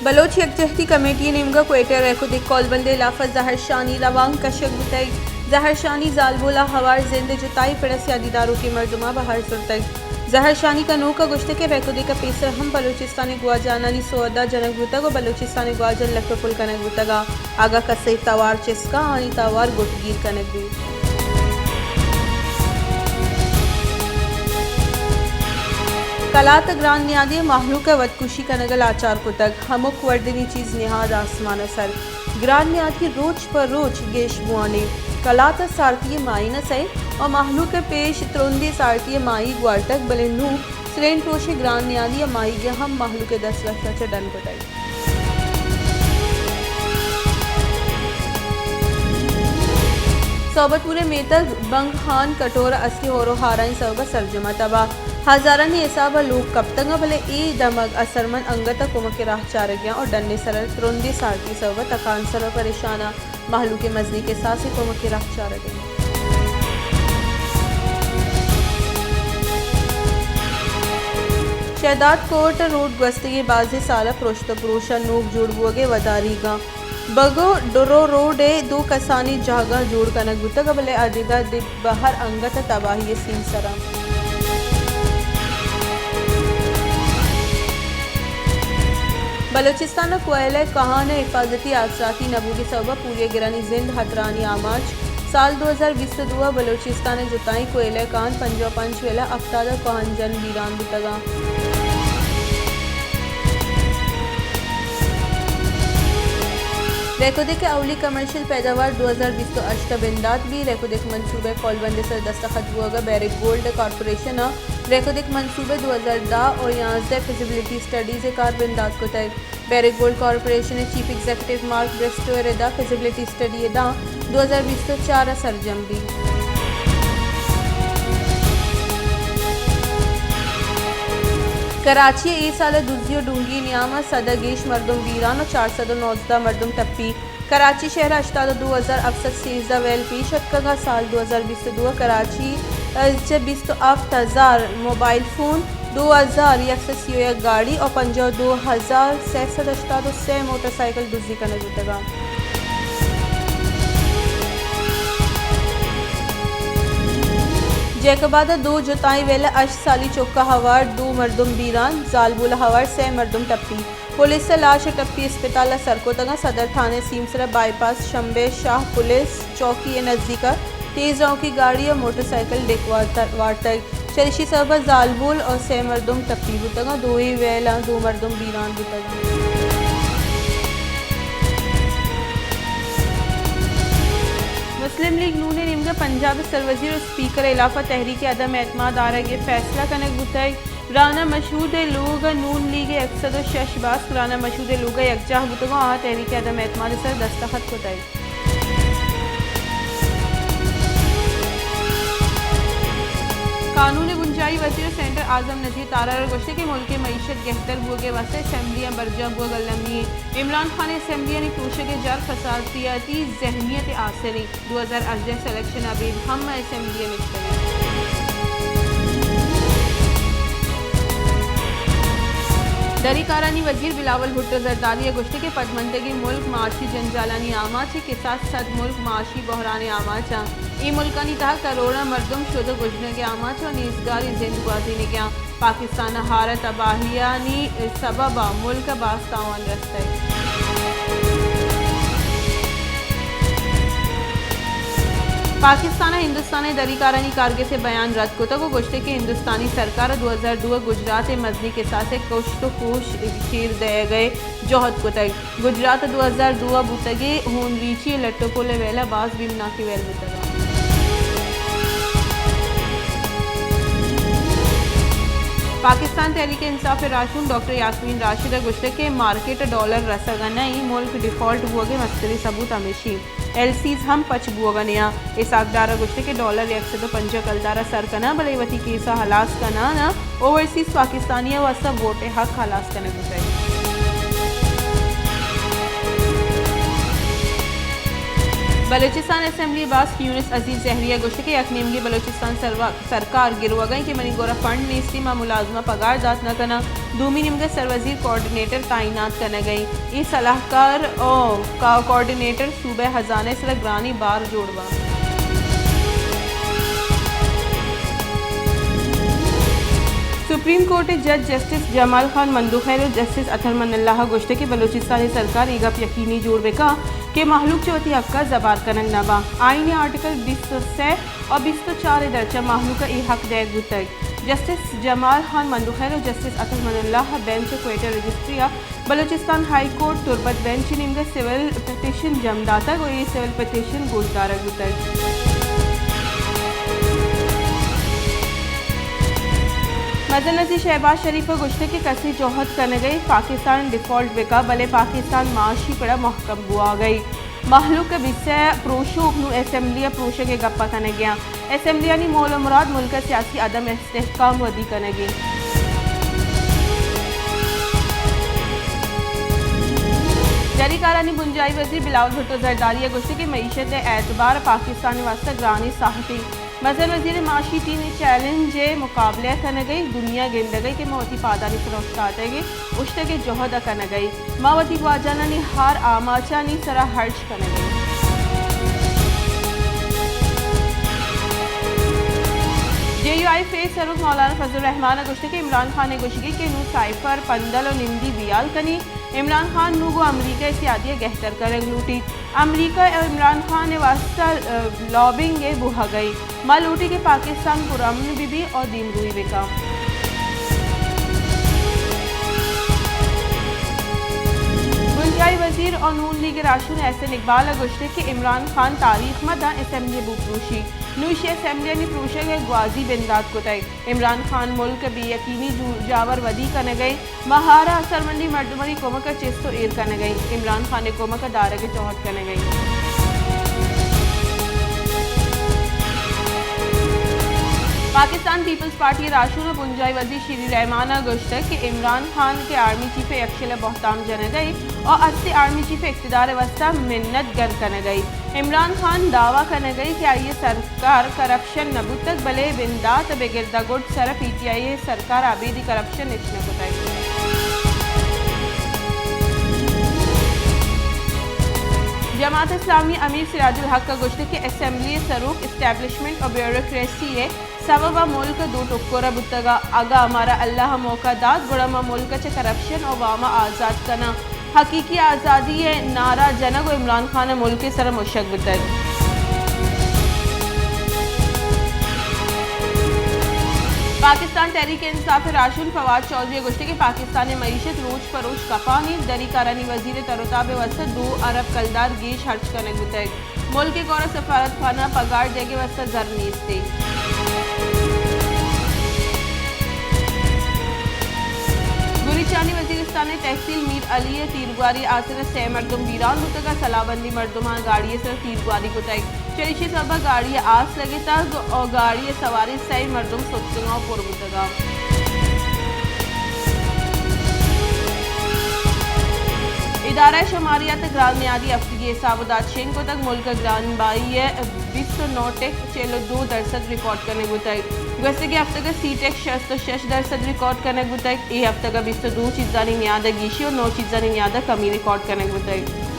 بلوچ یکجہتی کمیٹی ءِ نیمگ ءَ کوئٹہ ءِ رہکدگ کولبند ءِ ہلاپ ءَ زہرشانی روانک کشگ بوتگ۔ زہرشانی زالبول ءَ ہوار زند ءِ جتائی پڑ ءَ سیادی داروکیں مردماں بہر زرتگ۔ زہرشانی کنوک ءَ گوشتگ کہ رہکدگ ءَ پیسر ہم بلوچستان ءِ گواجنانی سودا جنگ بوتگ ءُ بلوچستان ءِ گواجن لٹ ءُ پل کنگ بوتگ ءُ اگاں کسے توار چست کاں آنی توار گٹگیر کنگ بیت۔ کلات ءَ گران نیادی ءَ مہلوک ءَ وتکشی کنگ ءَ لاچار کتگ، ہمک وردنی چیز نہاد آسمان ءِ سر۔ گران نیادی روچ پہ روچ گیش بوان اِنت۔ کلات ءَ سارتی ءِ ماہین ءَ سئے ءُ مہلوک ءَ پیش ترندیں سارتی ءِ ماہی گوارتگ، بلے نوں سرین پروشیں گران نیادی ءَ ماہیگ ءَ ہم مہلوک ءِ دست رس ءَ چہ ڈن کتگ۔ صحبت پور ءِ میتگ بنگ خان کٹور ءَ استیں ہور ءُ ہارانی سوب ءَ سرجم ءَ تباہ۔ ہزارانی حساب ءَ لوگ کپتگ اَنت، بلے اے دمگ اثرمند انگت ءَ کمک ءِ راہ چارگ ءَ اَنت ءُ ڈن ءِ سر ءَ ترندیں سارتی ءِ سوب ءَ تکانسر ءُ پریشان اَنت۔ مہلوک ءِ مزنیں کساسے کمک ءِ راہ چارگ ءَ اِنت۔ شہداد کوٹ روڈ گوستگیں بازیں سال ءَ پرشت ءُ پروش ءَ نوک جوڑ بوگ ءِ وداریگ ءَ اِنت۔ بگو ڈرو روڈ ءِ دو کسانیں جاگہ جوڑ کنگ بوتگ، بلے ادیگہ دپ بہر انگت ءَ تباہی ءِ سیمسر اَنت۔ بلوچستان ءَ کوئلہ ءِ کہان ءِ حفاظتی آسراتی نہ بوگ ءِ سوب ءَ پوری ءَ گرانی زند ہترہانی آماچ۔ سال دو ہزار بیست ءُ دو ءَ بلوچستان ءِ جتائیں کوئلہ ءِ کہان پنجاہ ءُ پنچ ویل ءَ ہفتاد ءَ کہان جن بیران بوتگ اَنت۔ رہکدگ ءِ اولی کمرشل پیداوار دو ہزار بیست ءُ ہشت ءَ بندات بیت۔ رہکدگ منصوبہ ءِ کولبند ءِ سر ءَ دستخط بوگ ءَ بیرک گولڈ کارپوریشن ءَ رہکدگ منصوبہ دو ہزار دہ ءُ یازدہ ءِ فزیبلٹی سٹڈیز ءِ کار بندات کتگ۔ بیرک گولڈ کارپوریشن ءِ چیف ایگزیکٹو مارک برسٹو ءِ رد ءَ فزیبلٹی سٹڈی ءِ داں دو ہزار بیست ءُ چار ءَ سرجم بیت۔ کراچی ءَ اے سال ءَ دزی ءُ ڈونگی ءِ نیام ءَ سد ءَ گیش مردم بیران ءُ چار سد ءُ نوزدہ مردم ٹپی۔ کراچی شہر ءَ ہشتاد ءُ دو ہزار ہفت سد سیزدہ ویل پیش اتکگ اَنت۔ سال دو ہزار بیست ءُ دو ءَ کراچی ءَ چہ بیست ءُ ہفت ہزار موبائل فون، دو ہزار یک سد سی ءُ یک گاڑی ءُ پنجاہ ءُ دو ہزار سئے سد ہشتاد ءُ سئے موٹر سائیکل دزی کنگ بوتگ اَنت۔ جیکب آباد ءَ دو جتائیں ویل ءَ ہشت سالی چک ءَ ہوار دو مردم بیران، زالبول ءَ ہوار سئے مردم ٹپی۔ پولیس ءَ لاش ءِ ٹپی اسپتال ءَ سر کتگ اَنت۔ صدر تھانہ ءِ سیمسر ءَ بائی پاس شمبے شاہ پولیس چوکی ءِ نزیک ءَ تیز روکی گاڑی ءَ موٹر سائیکل ڈیک وارت-، وارتگ۔ چریشی سبب ءَ زالبول ءُ سئے مردم ٹپی بوتگ اَنت۔ دوئیں ویلاں دو مردم بیران بوتگ اَنت۔ مسلم لیگ نون ءِ نیمگ ءَ پنجاب ءِ سروزیر ءُ اسپیکر ءِ ہلاپ ءَ تحریک عدم اعتماد آرگ ءِ فیصلہ کنگ بوتگ۔ رانا مشہود ءِ لوگ ءَ نون لیگ ءِ یک سد ءُ شش باسک رانا مشہود ءِ لوگ ءَ یکجاہ بوتگ ءُ آہاں تحریک عدم اعتماد ءِ سر ءَ دستخط کتگ۔ قانون ءِ بنجاہی وزیر ءُ سینیٹر اعظم نذیر تارڑ ءَ گوشتگ کہ ملک ءِ معیشت گہتر بوگ ءِ واستہ اسمبلی ءَ برجاہ بوگ المی اِنت۔ عمران خان ءِ اسمبلیانی پروشگ ءِ جار فسادیاتی ذہنیت ءِ آسر اِنت۔ دو ہزار ہژدہ سلیکشن ءَ ابید ہم اسمبلی ءَ نشتگ اِنت۔ دری کارانی وزیر بلاول بھٹو زرداری ءَ گوشتگ کہ پدمنتگیں ملک معاشی جنجالانی آماچ اِنت، کساس سد ملک معاشی بحران ءِ آماچ اَنت۔ اے ملکانی تہا کروڑاں مردم شد ءُ گژنگ ءِ آماچ ءُ نیزگاری زند گوازینگ ءَ اَنت۔ پاکستان ءَ ہار ءِ تباہیانی سبب ءَ ملک ءَ باز تاوان رستگ۔ پاکستان ءَ ہندوستان ءِ دری کارانی کارگس ءِ بیان رد کتگ ءُ گوشتگ کہ ہندوستانی سرکار ءَ دو ہزار دو ءَ گجرات ءِ مزنیں کساس ءِ کشت ءُ کوش ءِ چیر دئیگ ءِ جہد کتگ۔ گجرات ءَ دو ہزار دو ءَ بوتگیں ہون ریچی ءِ لٹ ءُ پل ءِ ویل ءَ باز بیمناکیں ویل بوتگ اَنت۔ پاکستان تحریک انصاف ءِ راہشون ڈاکٹر یاسمین راشد ءَ گوشتگ کہ مارکیٹ ءَ ڈالر رسگ ءَ نہ اِنت، ملک ڈیفالٹ بوگ ءِ مستریں ثبوت ہمیش اِنت۔ ایل سیز ہم پچ بوگ ءَ نیاں۔ اسحاق ڈار ءَ گوشتگ کہ ڈالر یک سد ءُ پنجاہ کلدار ءَ سر کناں، بلے وتی کیس ءَ ہلاس کنان ءَ اوورسیز پاکستانی ءِ واستہ ووٹ ءِ حق ہلاس کنگ بوتگ۔ بلوچستان اسمبلی ءِ باسک یونس عزیز زہری ءَ گوشتگ کہ یک نیمگے بلوچستان سروا-، سرکار گروگ ءَ اِنت کہ منی گورا فنڈ نیست اِنت، ما ملازماں پگار دات نہ کناں، دومی نیمگ ءَ سروزیر کوآرڈینیٹر تعینات کنگ ءَ اِنت، اے سلاہکار ءُ کا-، کوآرڈینیٹر صوبہ ءِ ہزانہ ءِ سرا گرانیں بار جوڑ باں۔ سپریم کورٹ ءِ جج جسٹس جمال خان مندوخیل ءُ جسٹس اطہر من اللہ ءَ گوشتگ کہ بلوچستان ءِ سرکار اے گپ یقینی جوڑ بہ کن کہ مہلوک چہ وتی حق ءَ زبہر کنگ نہ باں۔ آئین ءِ آرٹیکل بیست ءُ سے ءُ بیست ءُ چار ءِ درچ ءَ مہلوک ءَ اے حق دئیگ بوتگ۔ جسٹس جمال خان مندوخیل ءُ جسٹس اطہر من اللہ ءِ بینچ ءَ کوئٹہ رجسٹری ءَ بلوچستان ہائی کورٹ تربت بینچ ءِ نیمگ ءَ سول پٹیشن جم داتگ ءُ اے سول پٹیشن گوشدارگ بوتگ۔ مزن وزیر شہباز شریف ءَ گوشتگ کہ کسے جہد کنگ ءَ پاکستان ڈیفالٹ بہ کن، بلے پاکستان معاشی پڑ ءَ مہکم بوگ ءَ اِنت۔ مہلوک ءَ بیسہ پروشوک نوں اسمبلی ءَ پروشگ ءِ گپ ءَ کنگ ءَ اَنت۔ اسمبلیانی مول ءُ مراد ملک ءِ سیاسی عدم استحکام ودی کنگ اِنت۔ زرکارانی بنجاہی وزیر بلاول بھٹو زرداری ءَ گوشتگ کہ معیشت ءِ اعتبار ءَ پاکستان ءِ واستہ گرانیں ساہتے۔ مزن وزیر ءِ معاشی ٹیم ءَ چیلنج ءِ مقابلہ ءَ کنگ ءَ اِنت، دنیا گندگ ءَ اِنت کہ ما وتی پادانی سرا اوشتاتگ ایں، اوشتگ ءِ جہد ءَ کنگ ءَ ایں۔ ما وتی گواجنانی ہر آماچانی سرا ہرچ کنگ ءَ ایں۔ جے یو آئی فیس سروک مولانا فضل الرحمان ءَ گوشتگ کہ عمران خان ءِ گوشگ ءَ کہ نوں سائفر، پندل ءُ نمدی بیال کنی، عمران خان نوں گوں امریکہ ءِ سیادی ءَ گہتر کنگ لوٹیت۔ امریکہ ءَ عمران خان ءِ واستہ، ءَ، لابنگ ءَ بوہگ ءَ اِنت۔ ما لوٹیں کہ پاکستان پرامن بہ بیت ءُ دیمروئی بہ کنت۔ بنجاہی وزیر ءُ نون لیگ ءِ راہشون احسن اقبال ءَ گوشتگ کہ عمران خان تاریخ مداں اسمبلی ءَ بوپروشی۔ نوں ایشی ءَ اسمبلیانی پروشگ ءِ گوازی بندات کتگ۔ عمران خان ملک ءِ بے یقینی جو-، جاور ودی کنگ ءَ اِنت۔ ما ہار ءُ اثرمندیں مردمانی کمک ءَ چست ءُ ایر کنگ ءَ ایں، عمران خان ءِ کمک ءَ دارگ ءِ جہد کنگ ءَ ایں۔ پاکستان پیپلز پارٹی ءِ راہشون ءُ بنجاہی وزیر شیری رحمان ءَ گوشتگ کہ عمران خان کہ آرمی چیف ءِ یکشل ءِ بہتام جنگ ءَ اِنت ءُ ہستی آرمی چیف ءِ اقتدار ءِ واستہ منت گند کنگ ءَ اِنت۔ عمران خان دعویٰ کنگ ءَ اِنت کہ آئی ءِ سرکار کرپشن نہ بوتگ، بلے بندات ءَ بگر داں گڈ سر ءَ پی ٹی آئی ءِ سرکار ءَ ابیدی کرپشن ہچ نہ کتگ۔ جماعت اسلامی ءِ امیر سراج الحق ءَ گوشتگ کہ اسمبلی ءِ سروک اسٹیبلشمنٹ ءُ بیوروکریسی ءِ سبب ءَ ملک دو ٹکر ءَ بوتگ ءُ اگاں مارا اللہ ءَ موقع دات، گڑا ما ملک ءَ چہ کرپشن ءُ وام ءَ آزات کناں۔ حقیقی آزادی ءِ نعرہ جنگ ءُ عمران خان ءَ ملک ءِ سر ءَ مشگ بوتگ۔ پاکستان تحریک انصاف ءِ راہشون فواد چوہدری ءَ گوشتگ کہ پاکستان ءِ معیشت روچ پہ روچ کپان اِنت، دری کارانی وزیر ءِ تر ءُ تاب ءِ واستہ دو ارب کلدار گیش ہرچ کنگ بوتگ۔ ملک ءِ گورا سفارتخانہ ءَ پگار دیگ ءِ واستہ زر نیست اِنت۔ بلوچستان ءِ وزیرستان ءِ تحصیل میر علی ءِ تیرگواری ءِ آسر ءَ سئے مردم بیران بوتگ ءُ سلاہ بندیں مردماں گاڑی ءِ سر ءَ تیرگواری کتگ۔ چریشی ءِ سبب ءَ گاڑی ءَ آس لگتگ ءُ گاڑی ءِ سواریں سئے مردم ستکگ ءُ پر بوتگ۔ ادارہ شماریات ءَ گران نیادی ہفتگی حساب ءُ داد شنگ کتگ، ملک ءَ گران بہائی ءِ بیست ءُ نو ٹک چل ءُ دو درسد ریکارڈ کنگ بوتگ۔ گوستگیں ہفتگ ءَ سی ٹک شست ءُ شش درسد ریکارڈ کنگ بوتگ۔ اے ہفتگ ءَ بیست ءُ دو چیزانی نیاد ءَ گیشی ءُ نو چیزانی نیاد ءَ کمی ریکارڈ کنگ بوتگ۔